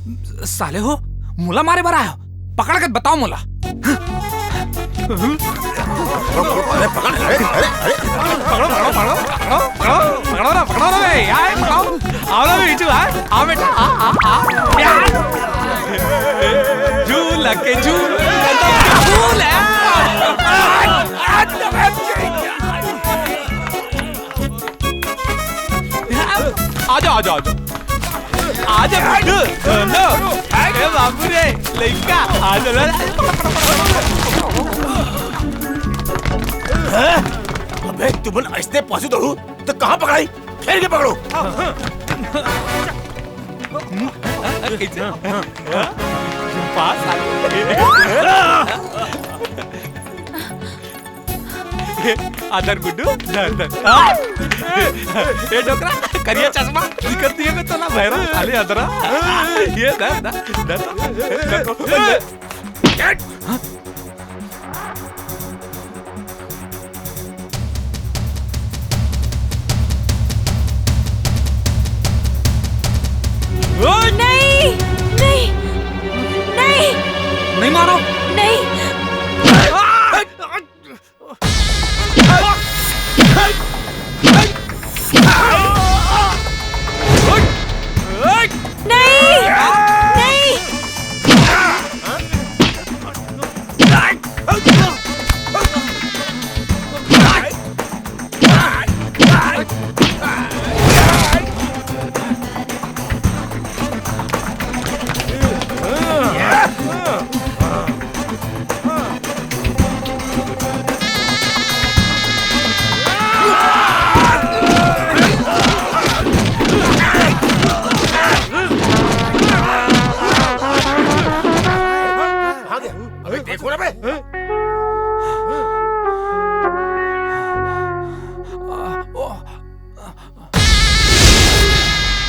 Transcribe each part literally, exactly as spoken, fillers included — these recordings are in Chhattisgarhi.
साले हो, मोला मारे बर आए हो? पकड़ के बताओ मोला। अरे पकड़, अरे, अरे, अरे। पकड़ो, पकड़ो, पकड़ो, पकड़ो, पकड़ो, पकड़ो ना, पकड़ो ना बे, यार, पकड़ो। आओ ना बे, इचू, आ, आओ बेटा, आ, आ, आ। झूल के झूल, झूल है। आ जाओ, आ जाओ, आ जाओ। आ जा गुड्डू, दोनों। ए बाबू रे, लइका, आ जा, आ जा। हैं? अबे, तुमन ऐसने पाछू दौड़ू, तो कहाँ पकड़ाई? फेर के पकड़ो। कैसे? पास आ गए। आ धर गुड्डू, धर, धर। आ! ए डोकरा, करिया चश्मा, दिखत नहीं है बे तोला भैरव, साले अदरा। ये धर, धर, धर। ओ! नहीं, नहीं, नहीं। नहीं मारो। नहीं। आ! नहीं, नहीं। अबे देखो ना बे।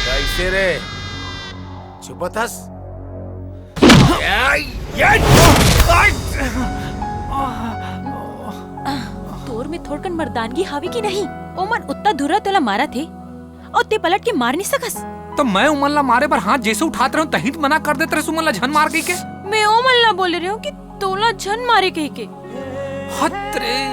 कैसे रे? चुप बतस। तोर में थोड़कन मर्दानगी हावे कि नहीं? ओमन उत्ता धुर्रा तोला मारत हे, अउ ते पलट के मार नहीं सकस। तो मैं उमन ला मारे बर हाथ जैसे उठात रहूं, तहीं त मना कर देत रहस उमन ला झन मार कहिके। मैं ओमन ला बोले रहूं कि तोला झन मारे कहिके। हत रे,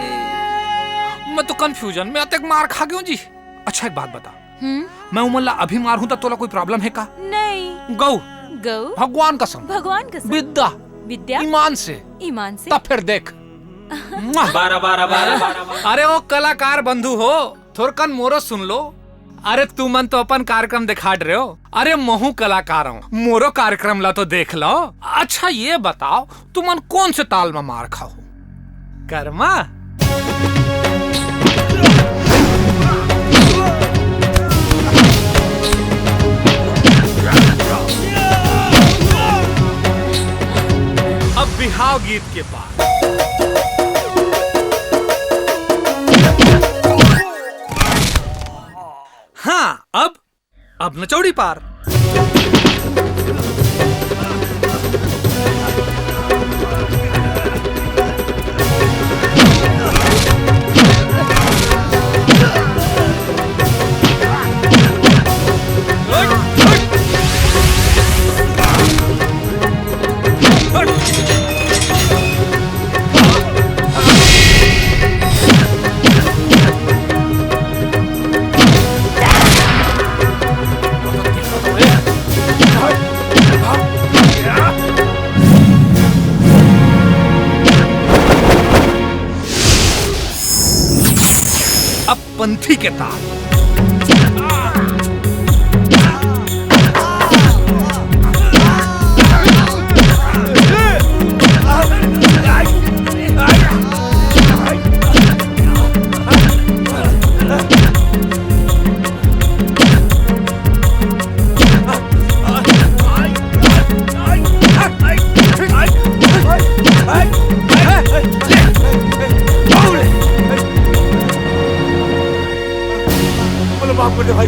मैं तो confusion में अतेक मार खा गेंव जी। अच्छा, एक बात बता, हम्म? मैं उमन ला अभी मारहूं त तोला कोई problem हे का? नहीं। गऊ। गऊ? भगवान कसम। भगवान कसम। विद्या। विद्या? ईमान से। ईमान से? तब फिर देख। मुआ। बारह, बारह, बारह, बारह, बारह। अरे ओ कलाकार बंधु हो, थोरकन मोरो सुन लो। अरे तुमन तो अपन कार्यक्रम दिखात रहे हो, अरे महूं कलाकार हूं, मोरो कार्यक्रम ला तो देख लो। अच्छा ये बताओ, तुमन कौन से ताल में मार खाओ? कर्मा? अब बिहाव गीत के पार। हाँ, अब अब न चौड़ी पार। अब पंथी के ताल। बोलो माफ कर दे भाई।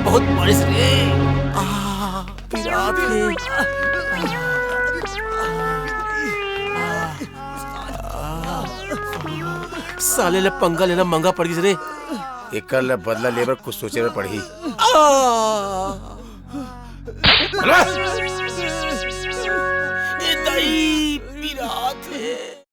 बहुत बारिश रे। आ, पिरात हे। साले ले पंगा लेना महंगा पड़ गिस रे। एकर ले बदला लेबर कुछ सोचे बर पड़ही। ए दाई, पिरात हे।